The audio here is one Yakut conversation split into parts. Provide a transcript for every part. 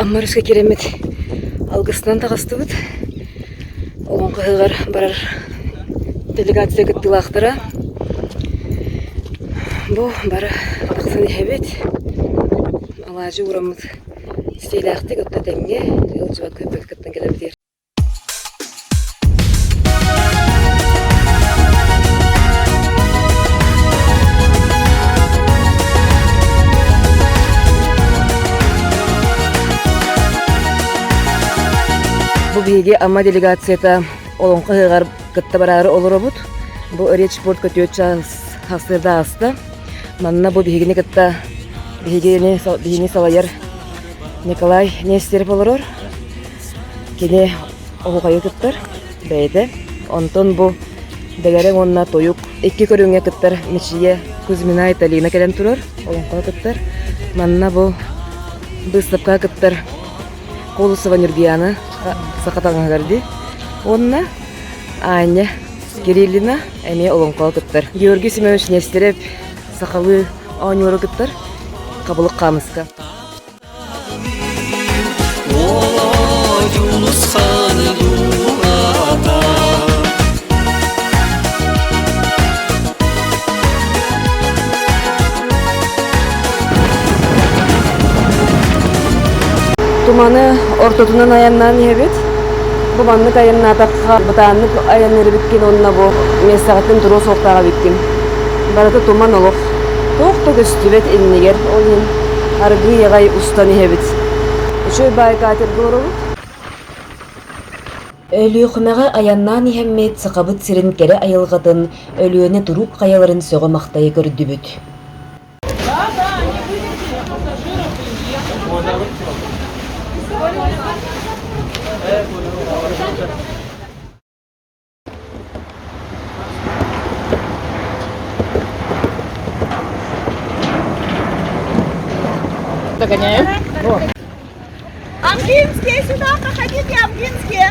Амма өрүскэ киирэммит алгысынан таҕыстыбыт. Олоҥхо ыһыаҕар барар делегация кыттыылаахтара. Бу бары тахсан иһэбит. Алаадьы уураммыт ситиилээхтик отто тэҥҥэ ыалдьыбакка кыттан кэлэбит. Бу биһиги Амма делегацията Олоҥхо ыһыаҕар кытта бараары олоробут. Бу Речпорт көтүө чаас сарсыарда ааста. Манна бу биһигини кытта биһигини, биһигини салайар Николай Нестеров олорор. Кини оһуохайы кыттар бэйэтэ. Онтон бу Дэгэрэҥ уонна Тойук икки көрүҥҥэ кыттар Мичийэ Кузьмина Италина кэлэн турар, олоҥхоҕо кыттар. Манна бу быыстапкаҕа кыттар Колосова Нюргияна саха таҥаһыгар дии. Уонна Аня Кириллина эмиэ олоҥхоҕо кыттар. Георгий Семенович Нестерев сахалыы оонньуулары кыттар Хабылык хаамыска. Туманы ортотунан айаннаан иһэбит. Бу маннык айаннаатахха бытааннык айанныыр эбиккин уонна бу миэстэҕиттэн туруо суохтаах эбиккин. Барыта туман олох. Туох да көстүбэт иннигэр, ол иһин аргыый аҕай устан иһэбит. Үчүгэй баай катерга олоробут. Өлүөхүмэҕэ айаннаан иһэммит Сахабыт сирин кэрэ айылҕатын, Өлүөнэ туруук хайаларын сөҕө-махтайа көрдүбүт. Догоняем. Амгинские, сюда проходите, Амгинские.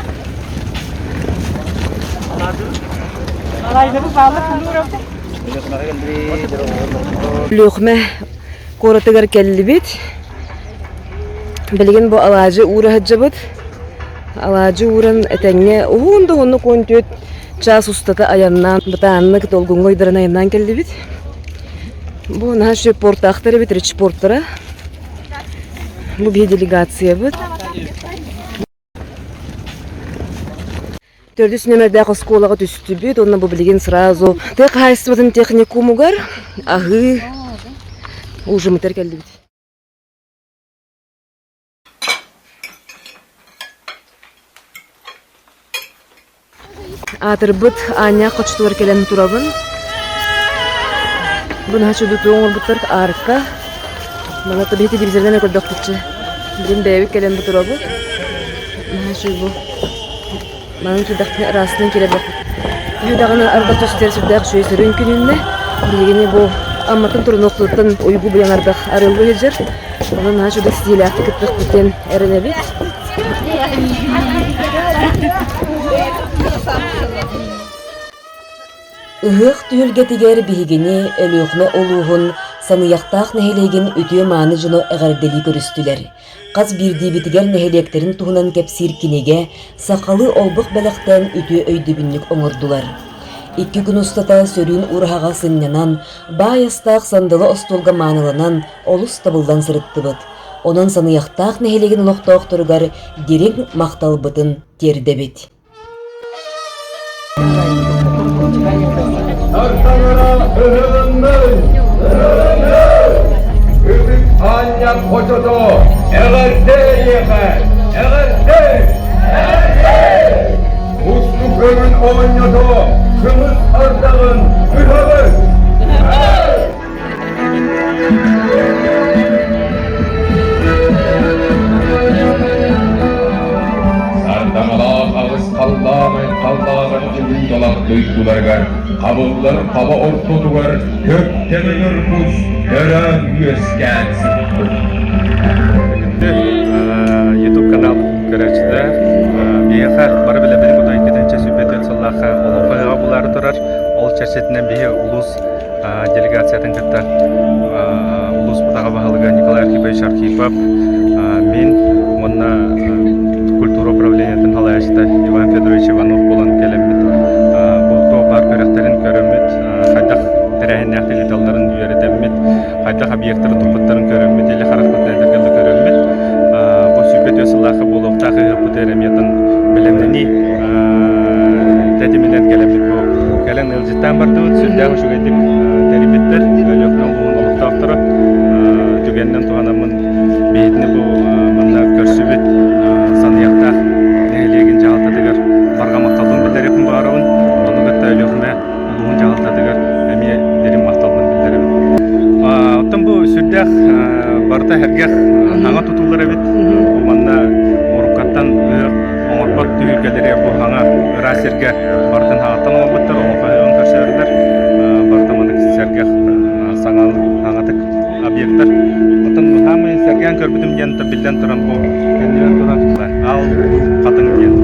Өлүөхүмэ куоратыгар кэллибит. Билигин бу алаадьы уура сылдьабыт. Алаадьы ууран этэҥҥэ уһун да уһуннук 14 чаас устата айаннаан, бытааннык долгуҥҥа уйдаран айаннаан кэллибит. Бу наһаа үчүгэй портаахтар эбит, речпорттара. Бу биһи делегациябыт. Төрдүс нүөмэрдээх оскуолаҕа түстүбүт уонна бу билигин сразу тыа хаһаайыстыбатын техникумугар аһыы ужиммытыгар кэллибит. Аатырбыт Аанньаах хочотугар кэлэн турабын. Бу наһаа чудутуу оҥорбуттар аарка. Манна биһи телевизорынан эрэ көрдөхпүтчэ. Билигин бэйэбит кэлэн бу турабыт. Наһаа үчүгэй бу. Манан киирдэхпинэ ыраастан киирэ буолбут. Төһө даҕаны ардах түстэр сүрдээх үчүгэй сөрүүн күнүннэ. Биһигини бу Амматтан турунуохтуттан уйгу быйаҥ ардах арыаллыы сылдьар. Онон наһаа үчүгэй ситиилээхтик кыттыахпыт диэн эрэнэбит. Ыһыах түһүлгэтигэр биһигини Өлүөхүмэ улууһун Саныйахтаах нэһилиэгин үтүө-мааны дьоно эҕэрдэлии көрүстүлэр. Хас биирдиибитигэр нэһилиэктэрин туһунан кэпсиир кинигэ сахалыы олбох бэлэхтээн үтүө өйдөбүнньүк оҥордулар. Икки күн устата сөрүүн ураһаҕа сынньанан, баай астаах сандалы остуолга мааныланан олус табыллан сырыттыбыт. Онон Саныйахтаах нэһилиэгин олохтоохторугар дириҥ махталбытын тиэрдэбит. Сардаҥара ыһылыннын! Ыһылыннын! Үтүк аанньал хочото эҕэрдэ эйиэхэ! Эҕэрдэ! Эҕэрдэ! Мустук өҥүн оонньото кымыс ардаҕын ыһабыт! Сардаҥалаах аҕыс халлаан айхаллааҕар күлүн талах дойдуларыгар хабыллар хаба ортотугар көктемөнөр кус төрөөн үөскээн сыппыт. YouTube канал көрөөччүлэр биһиэхэ бары билэбит кудай кэтэнчэ сүбэтин сыллаахха олоҥхо ыһыаҕа булаары турар. Ол чэрчитинэн биһи улуус делегациятын кытта улууспут аҕа баһылыга Николай Архипович Архипов, мин уонна сыллаахха буолуохтаах ыһыахпытыгар эмиэ бэлэмнэнии тэтиминэн кэлэммит бу кэлэн ыалдьыттаан бардыбыт, сүрдээх үчүгэйдик тэрийбиттэр Өлүөхүмэ улууһун олохтоохторо. Түгэнинэн туһанаммын биһигини бу манна көрсүбүт Саныйахтаах нэһилиэгин дьаһалтатыгар барҕа махталбын биллэриэхпин баҕарабын. Ону кытта Өлүөхүмэ улууһун дьаһалтатыгар эмиэ дириҥ махталбын биллэрэбин. Оттон бу сүрдээх барыта сэргэх саҥа тутуулар эбит. Бу манна уруккаттан ыһыах оҥорбот түһүлгэлэри бу саҥа ыраас сиргэ барытын саҥаттан оҥорбуттар, олоххо ыһыаҕын көрсөөрүлэр. Барыта маннык сэргэх саҥа саҥатык объектар. Оттон саамай сэргээн көрбүтүм диэн биллэн туран бу кэннибэр турар Аал Хатыҥ диэн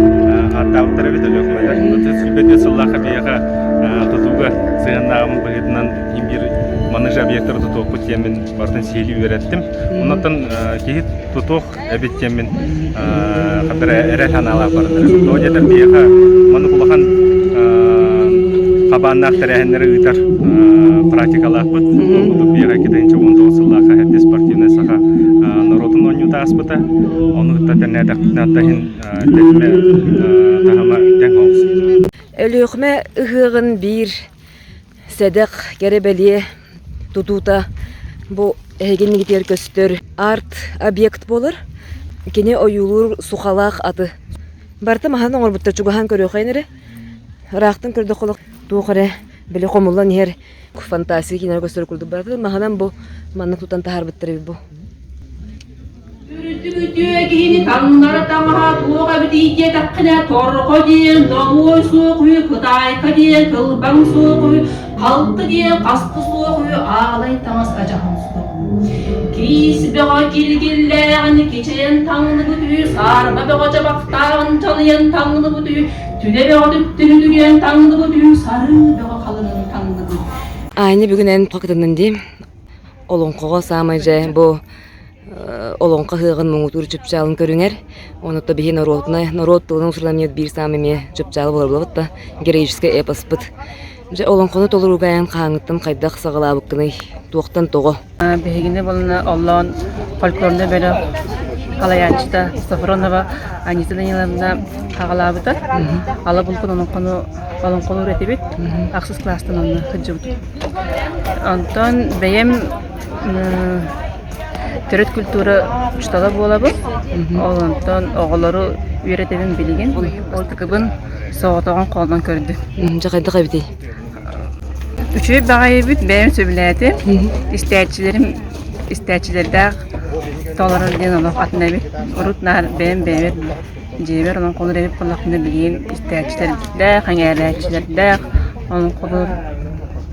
ааттаабыттар эбит Өлүөхүмэлэр. 124 сыллаахха биһиэхэ тутууга сыһыаннааҕым быһыытынан биир маннык объектары тутуохпут диэммин барытын сиһилии үөрэттим. Оннуттан киһи тутуох эбит диэммин хатыр эрэл санаалаах барытын. Тоҕо диэтэр биһиэхэ маннык улахан хабааннаах тэрээһиннэри ыытар практикалаахпыт. Ол курдук биһиэхэ 2019 сыллаахха Хэттис спортивнай саха норуотун оонньуута ааспыта. Ону кытта тэннээтэхпитинэ иһин тэтимэ таһыма тэҥ оҕус. Өлүөхүмэ ыһыаҕын биир сэдэх кэрэ-бэлиэ тутуута бу эһиги иннигитигэр көстөр арт-объект буолар. Кини ойуулуур сухалаах аты. Барыта маһынан оҥорбуттар, чугаһаан көрүөххэйин эрэ. Ыраахтан көрдөххө туох эрэ били хомуллан иһэр фантастика киинэлэр көстөр курдук барыта маһынан бу маннык тутан таһаарбыттар эбит бу. Үрдүк үтүө киһини таҥнара таҥаһа туох эбитий диэтэххинэ, торҕо диэн долуой суох үһү, кытаайка диэн кылбаҥ суох үһү, халты диэн хасты суох үһү, аалай таҥас адьаһын суох. Киис бөҕө килгиллээҕин кичэйэн таҥныбыт үһү, саарба бөҕө дьабахтааҕын чалыйан таҥныбыт үһү, түнэ бөҕө түптүнү түрүйэн таҥныбыт үһү, сарыы бөҕө халыҥын таҥныбыт. Аня бүгүн эн кытыннын дии. Олоҥхоҕо саамай дьэ бу олоҥхо ыһыаҕын муҥутуур чыпчаалын көрүҥэр. Онута биһи норуотунай норуот тылынан усуланньыт биир саамай эмиэ чыпчаалы буолабыт да героическай эпоспыт. Дьэ олоҥхону толорууга айан хаһааҥҥыттан хайдах саҕалаабыккыный? Туохтан тоҕо? Биһигини буолна оллоон фольклорнай бөлөх салайааччыта Софронова Анита Даниловна хаҕалаабыта. Ала булкун олоҥхону олоҥхолуур этибит. Ахсыс кылаастан онно сылдьыбытым. Онтон бэйэм төрүт культура учуутала буолабын. Ол онтон оҕолору үөрэтэбин билигин. Ортукубун соҕотоҕун холонон көрдүм. Дьэ хайдах эбитий? Үчүгэй баҕайыбыт, бэйэм сөбүлээтим. Истээччилэрим истээччилэрдээх толорор диэн олох атын эбит. Урут наар бэйэм бэйэбэр дьиэбэр олоҥхолуур эбит буоллахпына билигин истээччилэрдээх, эҥээрээччилэрдээх олоҥхолуур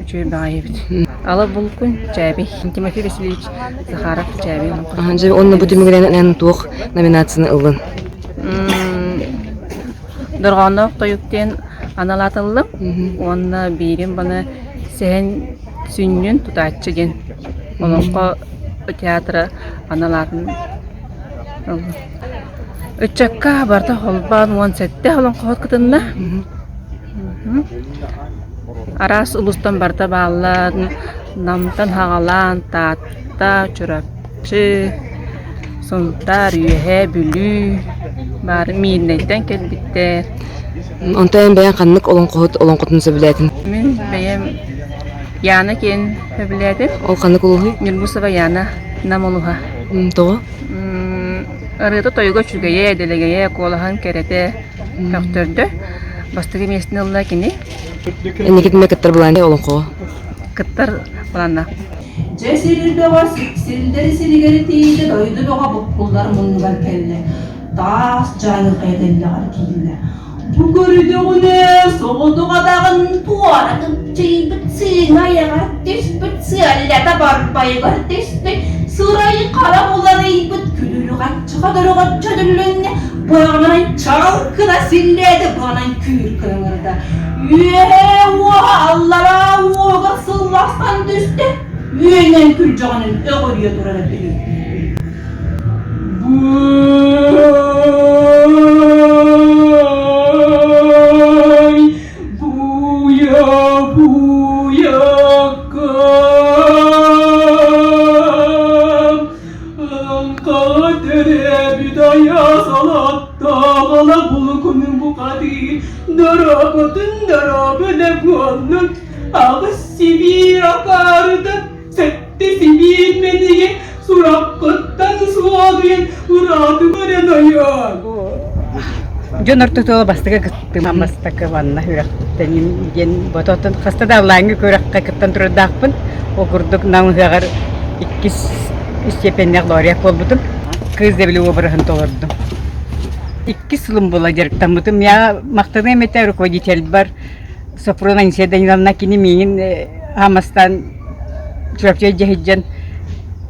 үчүгэй баҕайы эбит. Ала булкун Чээбий, Тимофей Васильевич Захаров Чээбий олоҥхото. Дьэ уонна бу түмүгүнэн эн туох номинацияны ыллын? Дорҕоонноох тойук диэн анал аат ыллым уонна биирим баны Сэһэн сүнньүн тутааччы диэн олоҥхо театра анал аатын ыллым. Ыччакка барыта холбоон 17 олоҥхоһут кытынна. Араас улуустан барыта бааллар. Намтан Хаҕалаан, Таатта, Чурапчы, Сунтаар, Үөһээ Бүлүү баар Миирнэйтэн кэлбиттэр. Онтон эн бэйэҥ ханнык олоҥхоһут олоҥхотун сөбүлээтиҥ? Мин бэйэм Яна киэн сөбүлээтим. Ол ханнык улууһуй? Ньургусова Яна, Нам улууһа. Тоҕо? Ырыата-тойуга үчүгэйэ, дэлэгэйэ, куолаһын кэрэтэ көхтөрдө. Бастакы миэстэни ылла кини. Инникитинэ кыттар былаан олоҥхоҕо? Кыттар былааннаах. Дьэ сир бөҕө силлэр сиригэр тиийдэ, дойду бөҕө буккуллар муннугар кэллэ. Таас дьааҥы хайа тэллэҕэр киирдэ. Бу көрдөҕүнэ соҕотох атаҕын туора кыпчыйбыт сыыҥа айаҕар түспүт сыаллата барбайыгар түспүт сырай хара уларыйбыт күлүрҕаччыха дөрөҕөччө дүллүннэ быаҕынан чаҕыл гына силлээтэ быанан күүр кыҥырда үөһээ уоһа аллараа уоһугар сылластан түстэ үөнэн күрдьэҕинэн өҕүрүйэ турара үһү. Буй, буйа, буйаккам, Аҥха төрөөбүт айас. Уола Булукунун бухатыыр дорооботун дорообо да буоллун, аҕыс сибиир акаарыта, сэттэ сибиир мэнигэ сураххыттан суолуйан ыраатым эрэ нойоон. Дьон ортотугар бастакы кыттыым бастакы манна үрэхтэним диэн бототун хаста да аллааҥҥы күрэххэ кыттан турардаахпын. Ол курдук Нам ыһыаҕар иккис степеннээх лауреат буолбутум. Кыыс Дэбили уобараһын толордум. Иккис сылым буола дьарыктаммытым. Я махтаныам этэ руководительбар Сопрун Анисия Даниловна кини миигин аамастаан Чурапчы дьэһиддьэн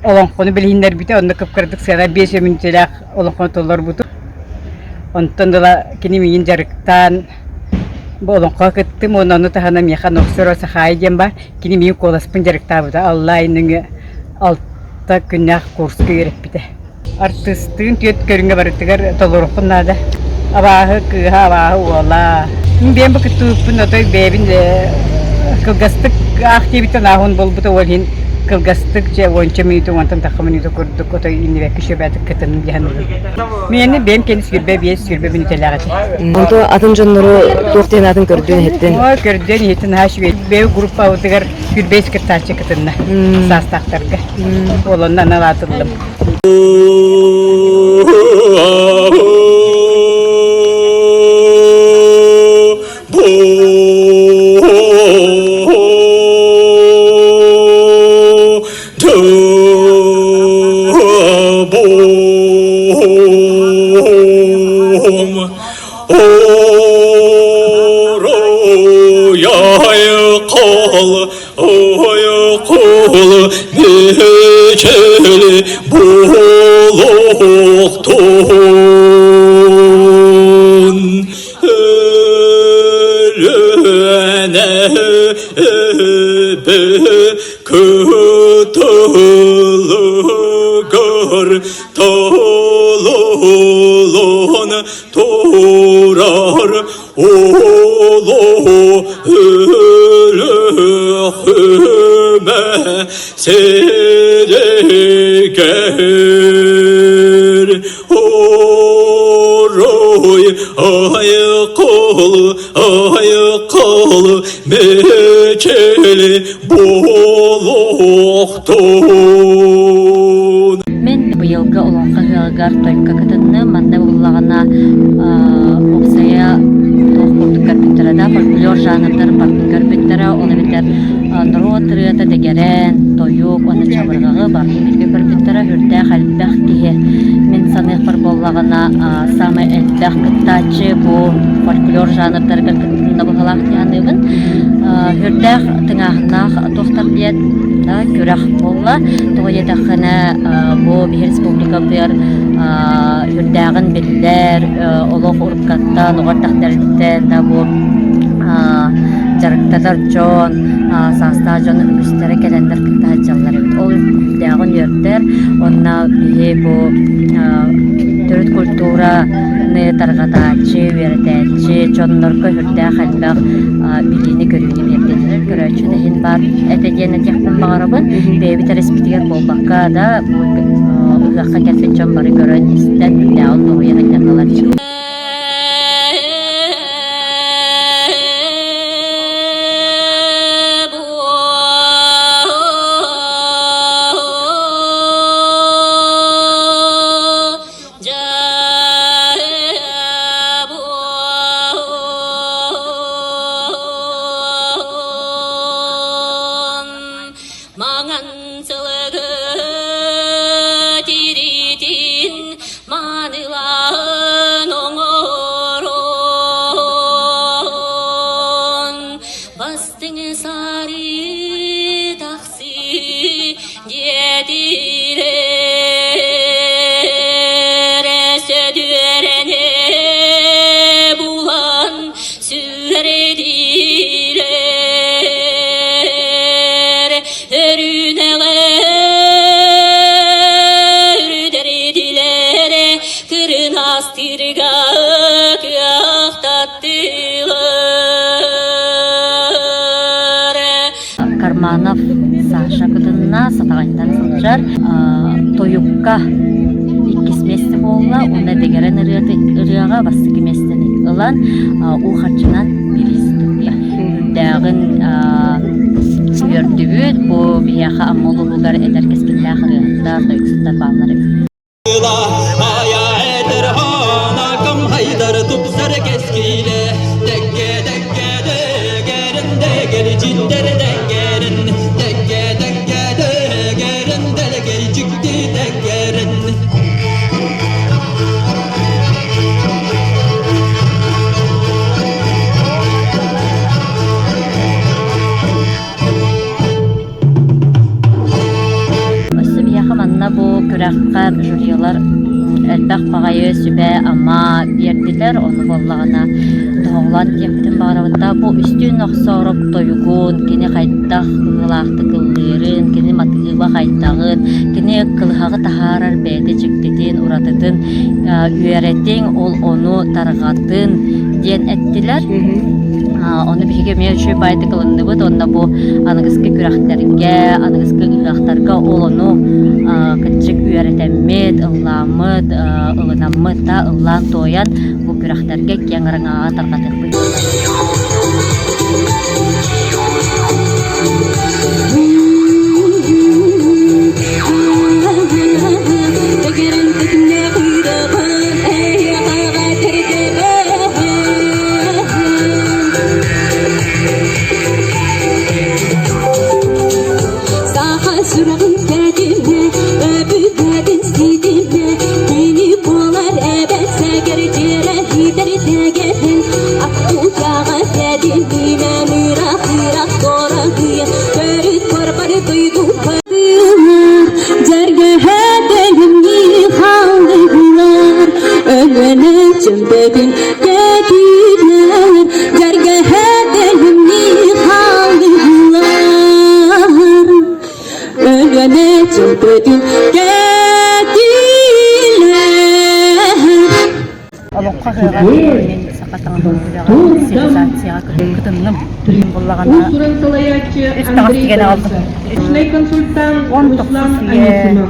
олоҥхону билиһиннэрбитэ. Онно кып-кыратык сыана биэс мүнүүтэлээх олоҥхону толорбутум. Онтон ыла кини миигин дьарыктаан бу олоҥхоҕо кыттым уонна ону таһынан миэхэ Нохсоро Сахаайа диэн баар. Кини миигин куоласпын дьарыктаабыта. Аллай нөҥүө алта күннээх курска үөрэппитэ. Артыыстыын түөрт көрүҥҥэ барытыгар толоруохпун наада. Абааһы кыыһа, абааһы уола. Мин бэйэм бу кыттыбыппын отой бэйэбин кылгастык аах диэбиттэн ааһын буолбута ол иһин кылгастык дьэ уонча мүнүүтэ уонтан тахха мүнүүтэ курдук отой иннибэккэ сүбээтик кытынным дии саныыбын. Миэнэ бэйэм кэннэ 25 20 мүнүүтэлээх этэ. Онто атын дьоннору туох диэн аатын көрдөөн иһиттин? Ой, көрдөөн иһиттин наһаа үчүгэй. Бэйэ группабытыгар 25 кыттааччы кытынна саастаахтарга. Ол онно анал аатыллым. Кытылыгар толон турар улуу Өлүөхүмэ сиригэр Оруй айкол айкол мечели буолуохтун. Мин быйылгы Олоҥхо ыһыаҕыгар тойукка кытынным. Манна буоллаҕына уопсайа туох курдук көрбүттэрэ да, фольклор жанрдар барытын көрбүттэрэ. Ол эбэтэр норуот ырыата дэгэрэн, тойук уонна чабырҕаҕы барытын бииргэ көрбүттэрэ. Үрдээх элбэх киһи. Мин саныахпар буоллаҕына, саамай элбэх кыттааччы бу фольклор жанрдарыгар кытынна быһыылаах дии саныыбын. Үрдээх тыҥааһыннаах туохтар диэн күрэх буолла. Тоҕо диэтэххинэ, бу биһи республикабытыгар үрдээҕин биллэр, олох уруккаттан, оҕо эрдэхтэриттэн да бу дьарыктанар дьон, саастаах дьон үгүстэрэ кэлэннэр кытта сылдьаллар эбит. Ол үрдээҕин үөрдэр. Уонна биһи бу төрүт культураны тарҕатааччы, үөрэтээччи дьоннорго сүрдээх элбэх билиини-көрүүнү биэрдилэр. Көрөөччү да иһин баар этэ диэн этиэхпин баҕарабын. Бэйэбит эрэ испитигэр буолбакка да, бу ыһыахха кэлбит дьон бары көрөн, истэн, үрдээҕин дуоһуйа сылдьаллар. Маҥан сылгы тириитин маанылаан оҥорон бастыҥ сарыы тахсыы диэтилэр сөдүөрэни булан сүрдилэр өрүнэҕэ үрдэрдилэр кырынастырга кыахтаттылар. Карманов Саша кытынна Сатаҕайтан сылдьар тойукка иккис миэстэ буолла уонна дэгэрэн ырыаҕа. номинацияҕа бастакы миэстэни ылан уу харчынан бириис тутта. Үрдээҕин үөрдүбүт. Бу биһиэхэ Амма улууһугар эдэр кэскиллээх ырыаһыттар, тойуксуттар бааллар эбит. Өссө биһиэхэ манна бу күрэххэ жюрилар элбэх баҕайы сүбэ-ама биэрдилэр. Ону буоллаҕына тоһоҕолоон диэхпитин баҕарабыт да, бу Үстүүн Охсоороп тойугун, кини хайдах быһыылаахтык ыллыырын, кини матыыба хайдаҕын, кини кылыһаҕы таһаарар бэйэтэ дьиктитин, уратытын үөрэтиҥ, ол ону тарҕатын диэн эттилэр. Ону биһиги эмиэ үчүгэй баайдык ылынныбыт уонна бу аныгыскы күрэхтэргэ, аныгыскы ыһыахтарга ол ону кырдьык үөрэтэммит, ыллааммыт, ылынаммыт да ыллаан-туойан бу күрэхтэргэ киэҥ араҥаҕа тарҕатыахпыт. Саха сүрэҕин тэтимэ, өбүгэтин ситимэ, кини буолар эбэт сэгэр дьиэрэ иитэр тэгэлин, аттутаҕа тэтиминэн ыраах-ыраах дорогуйа, төрүт барбар дойдупа Дьэргэһэтэлимнии хааллыгылар, өлүөнэ чөмпөтүн кэтиилэр, дьэргэһэтэлимнии хааллыгылар, өлүөнэ чөмпөтүн кэтиилэр. Олоҥхо ыһыаҕар мин саха таҥаһын күрэҕэр стилизацияҕа кытынным. Буллаҕына Уус-уран салайааччы үс таҥас Андрей тигэн аҕаллым. Борисов, личный консультант Он Руслан тохсус үйэ Анисимов,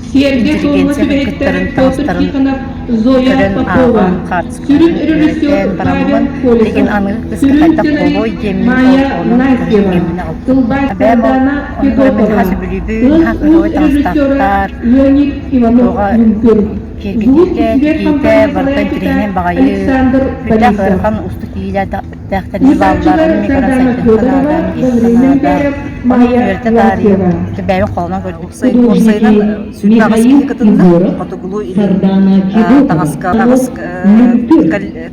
сиэргэ-туомҥа интеллигенция сүбэһиттэр кыттарын Петр таҥастарын Тихонов, Зоя көрөн Попова, ааҕан хаартыскаларын сүрүн режиссер үөрэтэн Павел бараммын билигин Колесов, аныгы кыска сүрүн хайдах сценарист буолуой диэммин Майя ол онон көрөн Настева, кэммин аҕалбытым. тылбаас Эбээм ол Сардана ону көрөммүн Федотова, наһаа сөбүлүүбүн, наһаа тыас-уус кыраһыабай режиссера таҥастаахтар, Леонид туоҕа Иванов-Лүҥкүр. Звук Киэргэтиитэ, Сбер тигиитэ компания барыта салайааччыта интэриэһинэй баҕайы, Александр сүрдээх Борисов. ыарахан уустук тиийлээхтэринэ Ыытааччылар баалларын эмиэ көрөн Сардана сайдыахха Федорова, наада, диэххэ Гаврил наада. Мимкаев, Ону Майя үөрэтэ таарыйан, Лаптева. бэйэм холонон көрбүтүм. Художники Уопсайынан сүүрбэ аҕыс Михаил киһи кытынна. Егоров, Хотугулуу-Илин Сардана Федотова, таҥаска аҕыс Лүҥкүр,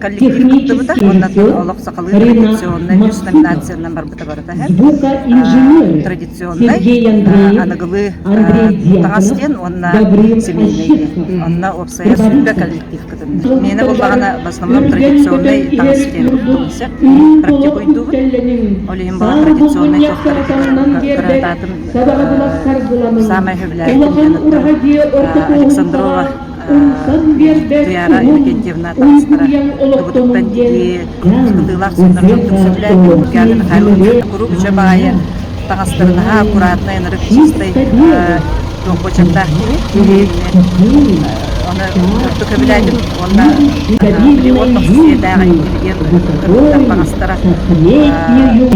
коллектив кыттыбыта. технический Уонна режиссер олох сахалыы Ренат традиционнай үс Максутов, номинациянан барбыта барыта. звукоинженеры Традиционнай, Сергей Андреев, аныгылыы Андрей таҥас Дьяконов, диэн уонна Гаврил семейный диэн. Ощепков. Онно уопсайа сүүрбэ коллектив кытынна. Миэнэ буллаҕына в основном Өргөн традиционный көтөн таҥас иһэр диэн курдук туттубун сөп. үрүҥ толох Практикуйдуубут. үктэллэниҥ, Ол иһин буолан саар традиционный булгунньах туохтары саратаннан биэрбэт кыраатаатым сабаҕа булар саргыланыҥ, саамай сөбүлээбитим улахан диэн ураһа дьиэ орто Александрова куоһумсаҕа умсан биэрбэт Туяра уһун, Иннокентьевна таҥастара уйгуйан олохтонуҥ кыбытыттан диэн тигии кытыылаах соннор дьонтон сөбүлээтим. Гена Михайловна куруук үчүгэй баҕайы таҥастарын наһаа аккуратнай, ынырык чистай туох буочардаах киһи. Оны ордук сөбүлээтим уонна били уот тохсус үйэтээҕи интеллигент кыргыттар таҥастара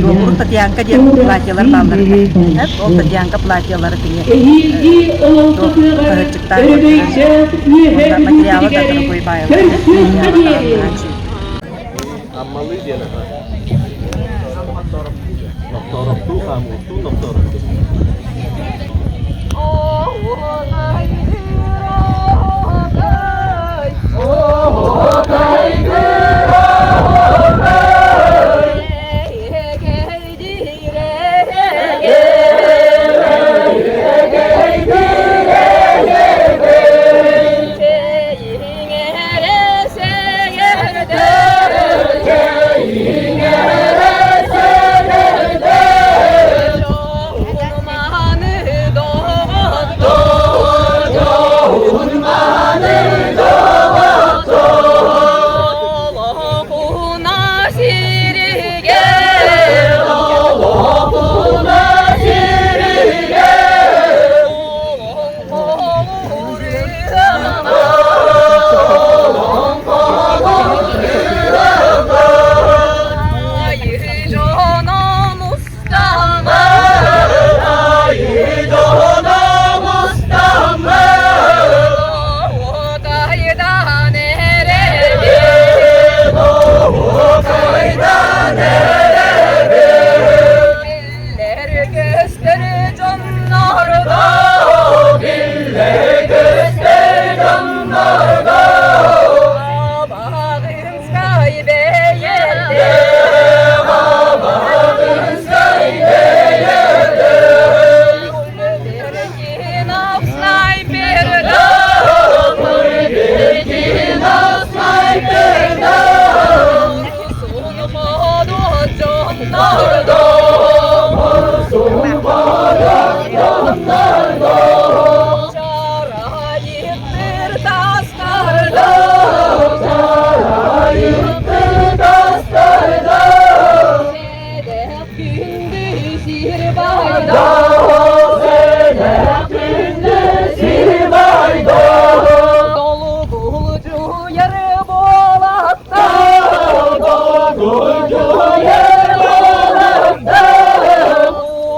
Дуомуру Татьянка диэн платьелар бааллар этэ. Ол Татьянка платьелары кини Эһиилги олоҥхо тыаҕар хаһыаччыктаан өрөгөйдөөх Үөһээ уонна Бүлүү материала да сиригэр дорогой баайылар. көрсүөххэ диэри! Аммалыы диэн аха. Нохтоороптуу хаамыыттуу нохтоороптуу. Догуйар буолаттар, Догуйар буолаттар,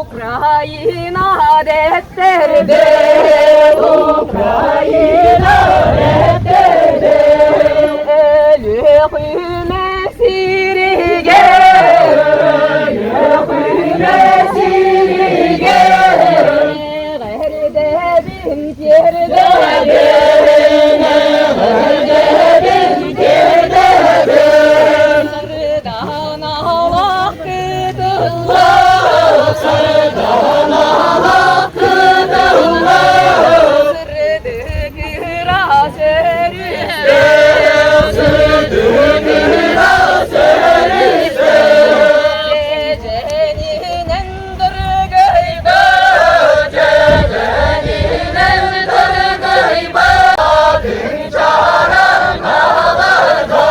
Украина дэттэрдэ, Украина дэттэрдэ, Өлүөхүмэ сиригэр, Өлүөхүмэ сиригэр, Эҕэрдэбин тиэрдэбин, эҕэрдэбин тиэрдэбин, Сарданалаах кытыллар, сарданалаах кытыллар, Сырдык ыраас өрүстэр, сырдык ыраас өрүстэр, Дьэдьэнинэн дыргыйба, дьэдьэнинэн дыргыйба, Күн-чараҥ аларга,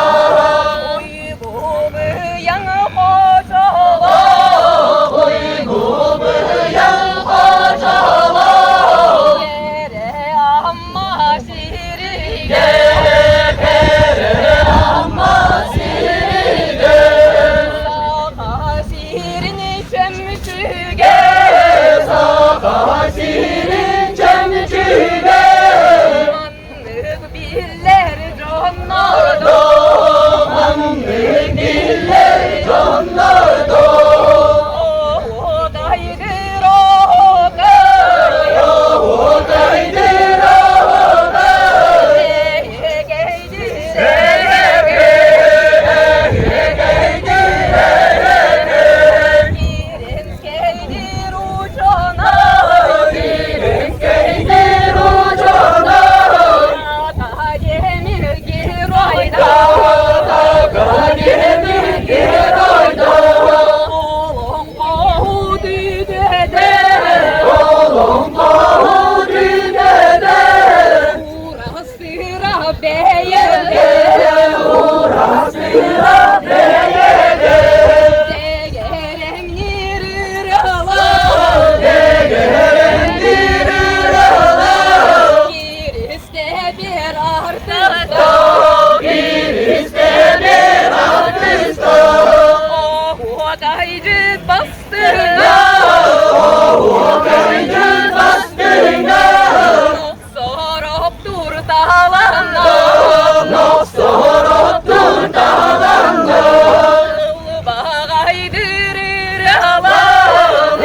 Уйгу-быйаҥ хочоло, уйгу-быйаҥ хочоло, Кэрэ Амма сиригэр, кэрэ Амма сиригэр, Саха сирин чөмчүгэ, Саха сирин чөмчүгэ, Маннык биллэр дьоннордоох, маннык биллэр дьоннордоох, Оһуокайдыыр оһуокай, оһуокайдыыр оһуокай, Эһэкэйдиир эһэкэй, эһэкэйдиир эһэкэй, Кииринскэйдиир учуонай, Кииринскэйдиир учуонай, Академик геройдар, академик геройдар, Олоҥхоһут үтүөтэ, олоҥхоһут үтүөтэ, Уурастыыра бэйэтэ, уурастыыра бэйэтэ, Дэгэрэҥниир ырыалар, дэгэрэҥниир ырыалар, Киристэ биэр артыста, киристэ биэр артыста, Оһуокайдьыт бастыҥа, оһуокайдьыт бастыҥа, Сороптуур тааланна, сороптуур тааланна, Ылбаҕайдыыр ырыалар,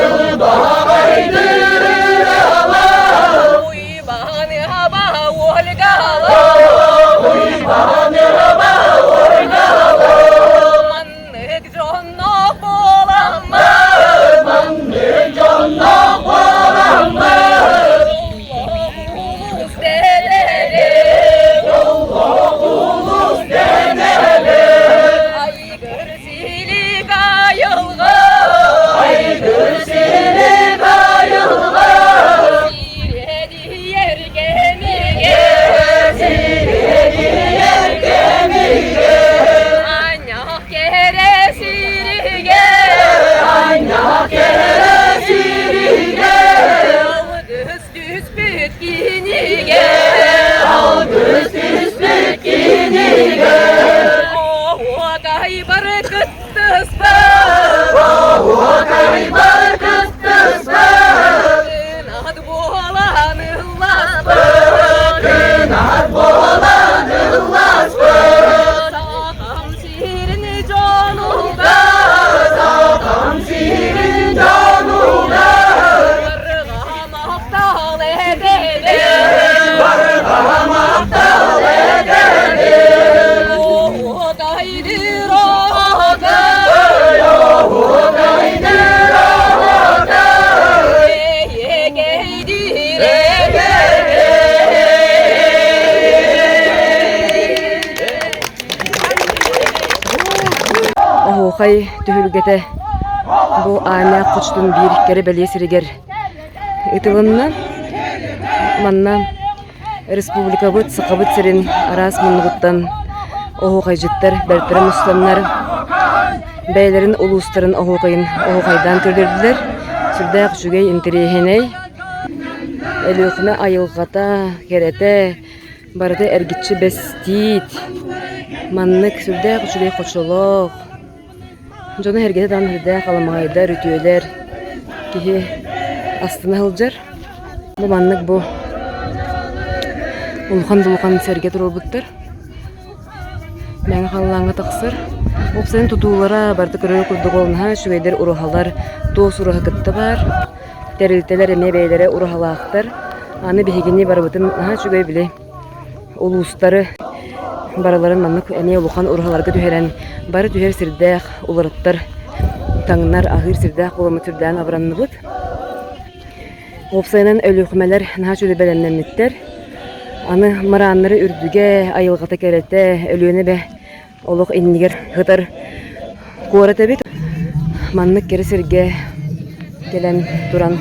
ылбаҕайдыыр ырыалар, Уйбаныаба Ольгалар, Уйбаныаба Ольгалар, Маннык дьонноох буоламмыт, маннык дьонноох буоламмыт, Дьоллоох улуус дэнэбит, дьоллоох улуус дэнэбит, Айгыр силик айылҕа, айгыр силик айылҕа, Сирэдийэр кэмигэр, сирэдийэр кэмигэр, Анньах кэрэ сиригэр, анньах кэрэ сиригэр, Алгыс түспүт кинигэ, алгыс түспүт кинигэ, Оһуокай бары кыттыспат, оһуокай бары кыттыспат, Кынат буолан ылласпыт, кынат буолан ылласпыт, Сахам сирин дьонугар, Сахам сирин дьонугар, Барҕа махтал этэбин, барҕа махтал этэбин, Оһуокайдыыр оһуокай, оһуокайдыыр оһуокай, Эһиэкэйдиир эһиэкэй. Оһуохай түһүлгэтэ бу Аанньаах хочотун биир кэрэ бэлиэ сиригэр ыытылынна. Манна республикабыт, Сахабыт сирин араас муннугуттан оһуохайдьыттар бэртэрэ мустаннар бэйэлэрин улуустарын оһуохайын оһуохайдаан көрдөрдүлэр. Сүрдээх үчүгэй, интэриэһинэй. Өлүөхүмэ айылҕата, кэрэтэ. Барыта эргиччи бэс тиит. Маннык сүрдээх үчүгэй хочолоох. Дьоно эргитэ даҕаны сүрдээх аламаҕайдар, үтүөлэр. Киһи астына сылдьар. Бу маннык бу улахан да улахан сэргэ туруорбуттар. Мэҥэ халлааҥҥа тахсар. Уопсайынан тутуулара барыта көрөр курдук ол наһаа үчүгэйдэр ураһалар, туос ураһа кытта баар. Тэрилтэлэр эмиэ бэйэлэрэ ураһалаахтар. Аны биһигини барыбытын наһаа үчүгэй били улуустары барыларын маннык эмиэ улахан ураһаларга түһэрэн бары түһэр сирдээх уларыттар таҥнар аһыыр сирдээх буоламмыт сүрдээн абыранныбыт. Уопсайынан Өлүөхүмэлэр наһаа үчүгэй бэлэмнэммиттэр. Аны мырааннары үрдүгэ, айылҕата кэрэтэ, Өлүөнэ эбэ олох иннигэр сытар куорат эбит. Маннык кэрэ сиргэ кэлэн туран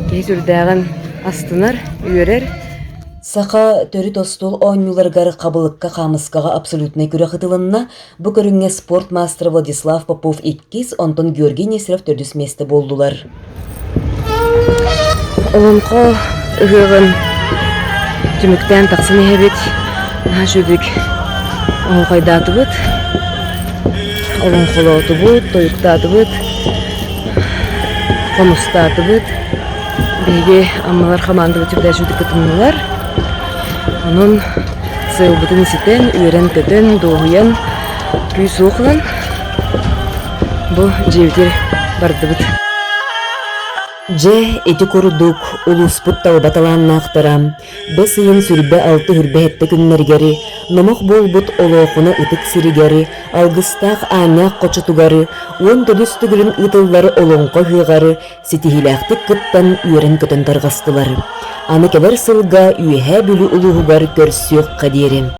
киһи сүрдээҕин астынар, үөрэр. Саха төрүт остуол оонньууларыгар хабылыкка хаамыскаҕа абсолютнай күрэх ытылынна. Бу көрүҥҥэ спорт маастара Владислав Попов иккис, онтон Георгий Нестеров төрдүс миэстэ буоллулар. Олоҥхо ыһыаҕын түмүктээн тахсан иһэбит. Наһаа үчүгэйдик оһуохайдаатыбыт, олоҥхолоотубут, тойуктаатыбыт, хомустаатыбыт. Биһиги Аммалар хамаандабыт сүрдээх үчүгэйдик кытыннылар. Онон сыалбытын ситэн, үөрэн-көтөн, дуоһуйан, күүс-уох ылан Бу дьиэбитигэр бардыбыт. Дьэ, ити курдук, улууспут талба талааннаахтара бэс ыйын сүрбэ алты-сүрбэ сэттэ күннэригэр номох буолбут Олоохуна ытык сиригэр алгыстаах Аанньаах хочотугар 14 төгүлүн ыытыллар Олоҥхо ыһыаҕар ситиһиилээхтик кыттан үөрэн-көтөн тарҕастылар. Аны кэлэр сылга Үөһээ Бүлүү улууһугар көрсүөххэ диэри.